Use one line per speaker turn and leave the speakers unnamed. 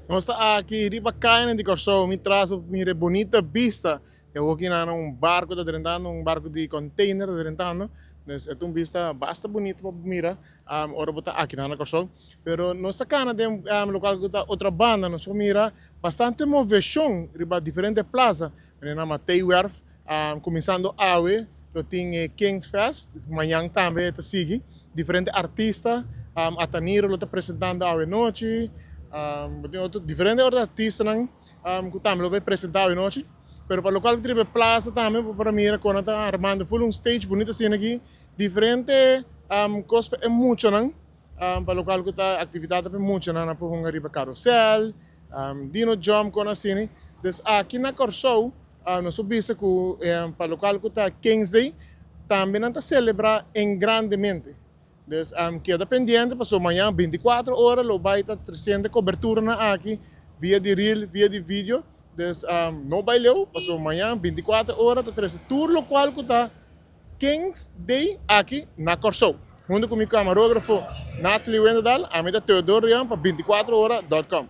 Nos ta aki riba kayanan di Kòrsou, mi tras bo por mira e bunita bista. E hoki nan un barku ta drentando, un barku di container ta drentando. Dus e ta un bista basta bunita pa bo mira ora bo ta aki nan na Kòrsou. Pero nos ta kana den lokual ku ta otra banda, nos por mira bastante moveshon riba diferente plaza. Manera nan Mateiwerf, kuminsando awe lo tin e Kings Fest, mañan tambe ta sigui. Diferente artista, Ataniro lo ta presentando awe nochi, bo tin otro diferente otro artistanan ku tambe lo bay presenta awe nochi. Pero pa lokual ku ta riba e plaza tambe bo por a mira kon nan ta armando ful un stage bunito asina aki, diferente kos pa e muchanan, pa lokual ku ta aktividatnan pa e muchanan nan por hunga riba karusèl, dino jump kon asina. Des aki na Kòrsou nos por bisa ku pa lokual ku ta Kings Day tambe nan ta selebrá en grandemente. Dus keda pendiente pasobra mañan 24 ora lo bai ta tresiente koberturanan aki via di reel, via di video. Dus no bai leu pasobra mañan 24 ora ta trese tur lokual ku ta Kings Day aki na Kòrsou. Huntu ku mi kamarógrafo Nathalie Wenderdal, ami ta Theodore Rian pa 24 ora dot com.